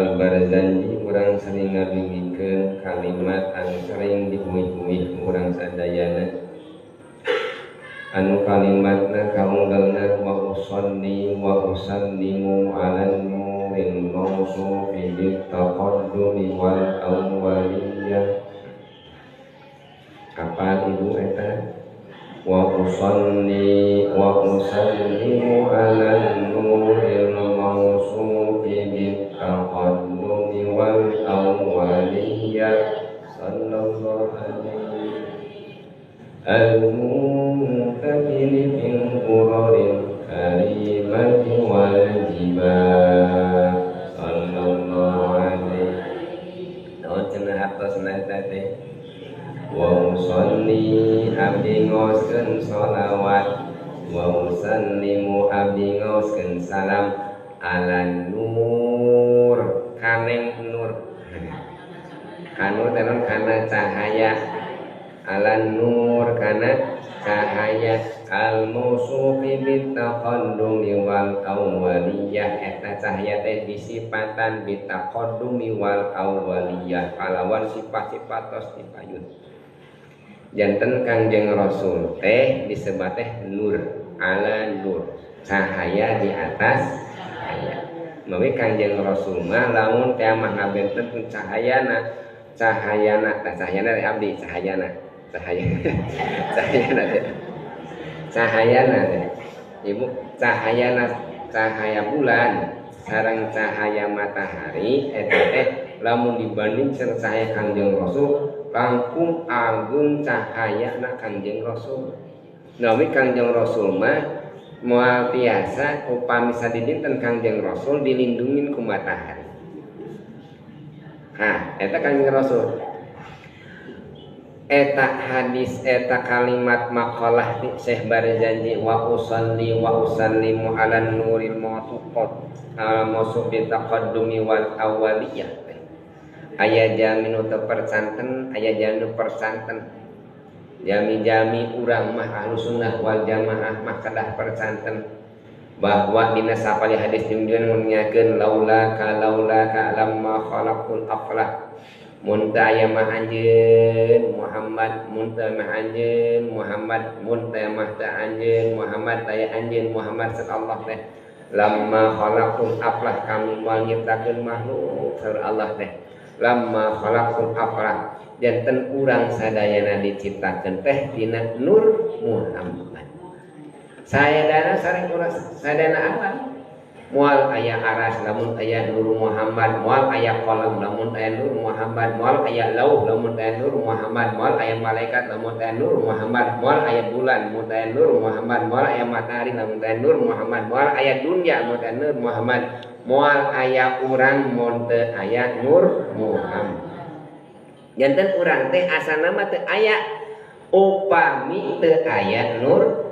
Barzanji urang sering ngadugikeun kalimat anu sering diuih-uih urang sadayana anu kalimatna kaunggalna wa usalli wa usallimu ala nuril mausufi bit taqaddumi wal awwaliyah. Apal ibu eta wa usalli wa usallimu ala nuril mausufi bit taqaddumi wal awwaliyah sallallahu alaihi al-muntakili fil quraril karimati wal jibah sallallahu alaihi. Naon cenah hartosna eta teh wa usalli abdi ngaoskeun sholawat wa usallimu abdi ngaoskeun salam ala nur kaneng nur kanur teh kana cahaya ala nur kana cahaya al mausufi bit taqaddumi wal awwaliyah eta cahaya teh disipatan bit taqaddumi wal awwaliyah kalawan sifat-sifat tos dipayun. Janten Kangjeng Rasul teh disebat teh nur ala nur cahaya di atas cahaya. Mawi Kangjeng Rasul mah lamun teh mah ngabenten cahayana cahayana tah cahayana teh abdi cahayana cahaya cahayana teh cahayana teh ibu cahayana cahaya bulan sareng cahaya matahari eta teh lamun dibanding sareng cahaya Kangjeng Rasul langkung agung cahayana Kangjeng Rasul. Nawi Kangjeng Rasul mah moal tiasa upami sadidinten Kangjeng Rasul dilindungin ku matahari. Hah, eta Kangjeng Rasul. Eta hadis eta kalimat maqalah di Syekh Barzanji wa usalli wa usallimu ala nuril mausuqat al mausufi taqaddumi wal awwaliyah. Aya jami nu teu percanten, aya jami nu percanten. Jami-jami urang mah ahlu sunnah wal jamaah mah kedah percanten. Bahwa dina sapali hadis junjungan ngunyakeun laula ka laula ka lamma khalaqul aflah. Mun teu aya mah anjeun Muhammad, mun teu mah anjeun Muhammad, mun teu mah teu anjeun Muhammad, aya anjeun Muhammad sallallahu teh. Lamma khalaqul aflah kami moal nyiptakeun makhluk saur Allah teh. Lamma khalaqul aflah janten urang sadayana diciptakeun teh tina nur Muhammad. Sadayana sareng urang sadayana alam moal aya aras lamun aya nur Muhammad, moal aya qalam lamun aya nur Muhammad, moal aya lauh lamun aya nur Muhammad, moal aya malaikat lamun aya nur Muhammad, moal aya bulan mun aya nur Muhammad, moal aya matahari lamun aya nur Muhammad, moal aya dunya mun aya nur Muhammad, moal aya urang mun teu aya nur Muhammad. Janten urang teh asana mah teu aya upami teu aya nur